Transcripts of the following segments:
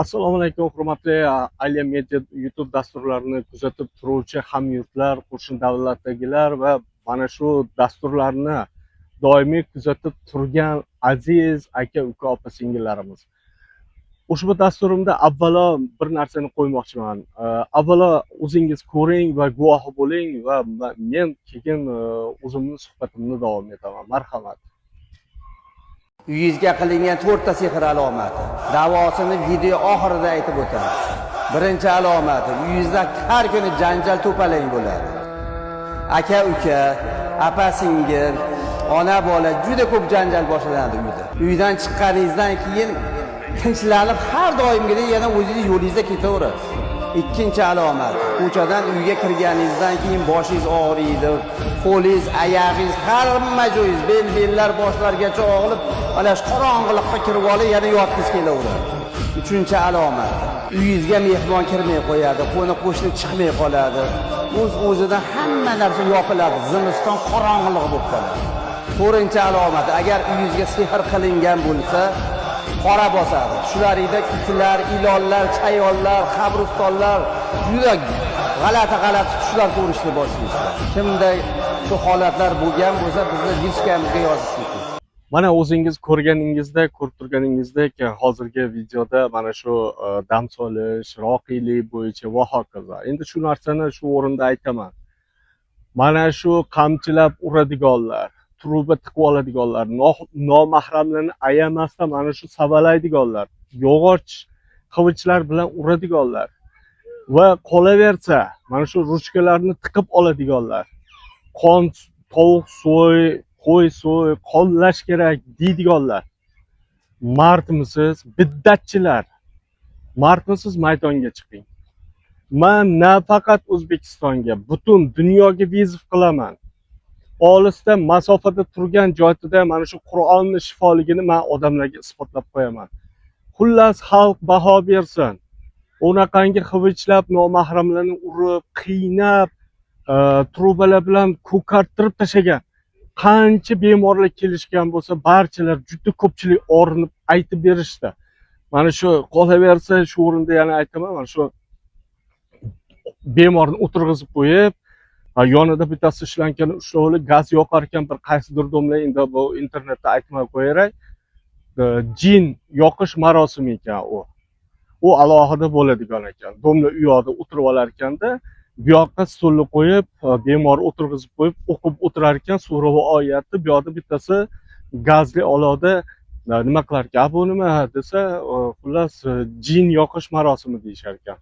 Assalomu alaykum, hurmatli Aliya Media YouTube dasturlarini kuzatib turuvchi hamyurtlar, qo'shni davlatdagilar va mana shu dasturlarni doimiy kuzatib turgan aziz aka, uka, opa, singillarimiz. Ushbu dasturimda avvalo bir narsani qo'ymoqchiman. Avvalo o'zingiz ko'ring va guvohi bo'ling va men keyin o'zimni suhbatimni davom etaman. Marhamat. Uyingizga qilingan to'rtta sehr alomati. Davosini video oxirida aytib o'taman. Birinchi alomati: uyingizda har kuni janjal, to'palang bo'ladi. Aka uka, apa singil, ona bola, juda ko'p janjal boshlanadi uyda. Uydan chiqqaningizdan keyin tinchlanib, har doimgidek yana o'zingiz yo'lingizda ketaverasiz. Ikkinchi alomat: ko'chadan uyga kirganingizdan keyin boshingiz og'riydi, qo'lingiz, oyog'ingiz, hamma joyingiz, bel, bellar, boshlargacha og'rib, mana shu qorong'ulikqa kirib olib, yana yotgingiz kelaveradi. Uchinchi alomat: uyingizga mehmon kirmay qo'yadi, qo'ni qo'shni chiqmay qoladi. O'z o'zidan hamma narsa yopiladi, zimiston qorong'ulik bo'lib qoladi. To'rtinchi alomat: agar uyingizga sehr qilingan bo'lsa, qora bosadi. Tushlaringda itlar, ilonlar, chayonlar, qabristonlar, juda g'alati g'alati tushlar ko'rishni boshlaysiz. Kimda shu holatlar bo'lgan bo'lsa, bizni личка mizga yozib keting. Mana o'zingiz ko'rganingizdek, ko'rib turganingizdek, hozirgi videoda mana shu dam solish, roqiylik bo'yicha va hokazo. Endi shu narsani shu o'rinda aytaman. Mana shu qamchilab uradiganlar, truba tiqib oladiganlar, nomahramlarni ayamasdan mana shu savalaydiganlar, yog'och qilichlar bilan uradiganlar va qolaversa, mana shu ruchkalarni tiqib oladiganlar, qon, tovuq so'y, qo'y so'y, qonlash kerak deydiganlar. Mardmisiz, biddatchilar? Mardmisiz, maydonga chiqing. Man nafaqat O'zbekistonga, butun dunyoga вызов qilaman. Olisda, masofada turgan joyida mana shu Qur'onni shifoligini man odamlarga isbotlab qo'yaman. Xullas, xalq baho bersin. Unaqangi xivichlab, nomahramlarni urib, qiynab, trubalar bilan ko'kartirib tashlagan qancha bemorlar kelishgan bo'lsa, barchalar, juda ko'pchilik og'rinib aytib berishdi. Mana shu, qolaversa, shu o'rinda yana aytaman, mana shu bemorni o'tirg'izib qo'yib, yonida bittasi shlankani ushlab olib, gaz yoqar ekan bir qaysidir domla. Endi bu internetda aytmay qo'yaylik, jin yoqish marosimi ekan u alohida bo'ladigan ekan. Domla u yoqda o'tirib olar ekanda, bu yoqqa stulni qo'yib, bemor o'tirg'izib qo'yib, o'qib o'tirar ekan sura va oyatni. Bu yoqda bittasi gazli olovda nima qilar ekan. "A, bu nima?" desa, xullas, jin yoqish marosimi deyishar ekan.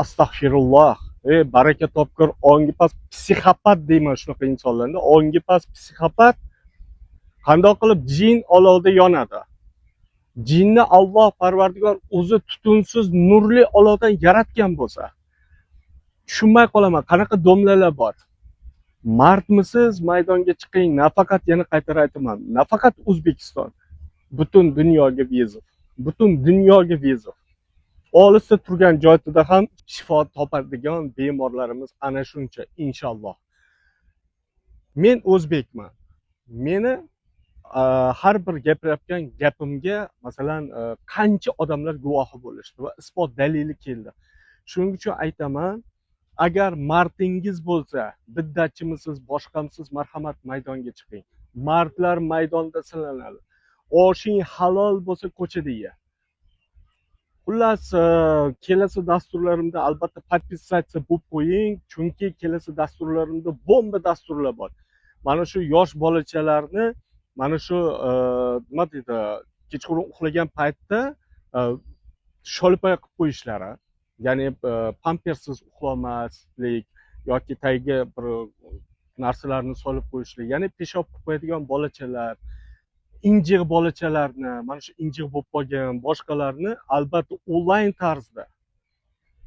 Astag'firulloh! Ey, baraka topkur, ongi past psixopat deyman shunaqa insonlarni. Ongi past psixopat qandoq qilib jin olovda yonadi? Jinni Alloh Parvardigor o'zi tutunsiz nurli olovdan yaratgan bo'lsa, tushunmay qolaman, qanaqa domlalar bor. Mardmisiz, maydonga chiqing. Nafaqat, yana qaytarib aytaman, nafaqat O'zbekiston, butun dunyoga вызов, butun dunyoga вызов. Olisda turgan joyida ham shifo topadigan bemorlarimiz ana shuncha, inshaalloh. Men o'zbekman. Meni har bir gapirayotgan gapimga, masalan, qancha odamlar guvohi bo'lishdi va isbot dalili keldi. Shuning uchun aytaman, agar mardingiz bo'lsa, biddatchimisiz, boshqamisiz, marhamat, maydonga chiqing. Mardlar maydonda sinanadi. Oshing halol bo'lsa, ko'chada ye. Xullas, kelasi dasturlarimda albatta подписаться bo'lib qo'ying, chunki kelasi dasturlarimda bomba dasturlar bor. Mana shu yosh bolachalarni, mana shu nima deydi, kechqurun uxlagan paytda sholipay qilib qo'yishlari, ya'ni pampersiz uxlamaslik yoki tagiga bir narsalarni solib qo'yishlik, ya'ni peshob qilib qo'yadigan bolachalar, injiq bolachalarni, mana shu injiq bo'lib qolgan boshqalarni albatta onlayn tarzda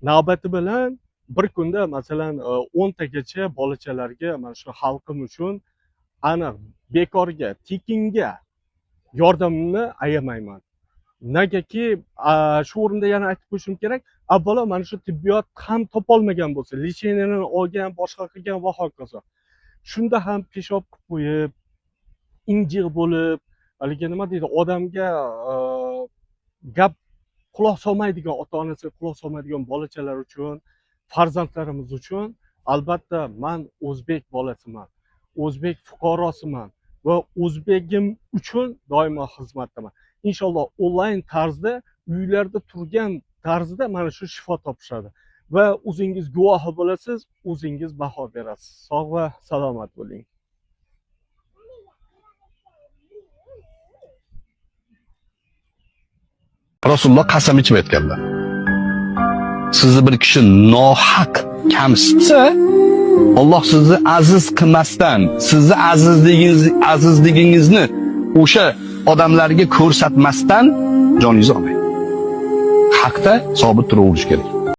navbati bilan bir kunda, masalan, 10 tagacha bolachalarga mana shu xalqim uchun aniq bekorga, tekinga yordamimni ayamayman. Negaki, shu o'rinda yana aytib qo'yishim kerak, avvalo mana shu tibbiyot ham topolmagan bo'lsa, лечение ni olgan, boshqa qilgan va hokazo, shunda ham peshob qilib qo'yib, injiq bo'lib, haligi nima deydi, odamga gap Quloq solmaydigan, ota onasiga quloq solmaydigan bolachalar uchun, farzandlarimiz uchun albatta man o'zbek bolasiman, o'zbek fuqarosiman va o'zbegim uchun doimo xizmatdaman. Inshaalloh onlayn tarzda, uylarda turgan tarzda mana shu shifo topishadi va o'zingiz guvohi bo'lasiz, o'zingiz baho berasiz. Sog' va salomat bo'ling. Rasululloh qasam ichib aytganlar. Sizni bir kishi nohaq kamsitsa, Alloh sizni aziz qilmasdan, sizni azizligingizni o'sha odamlarga ko'rsatmasdan joningizni olmaydi. Haqda sobit turaverish kerak.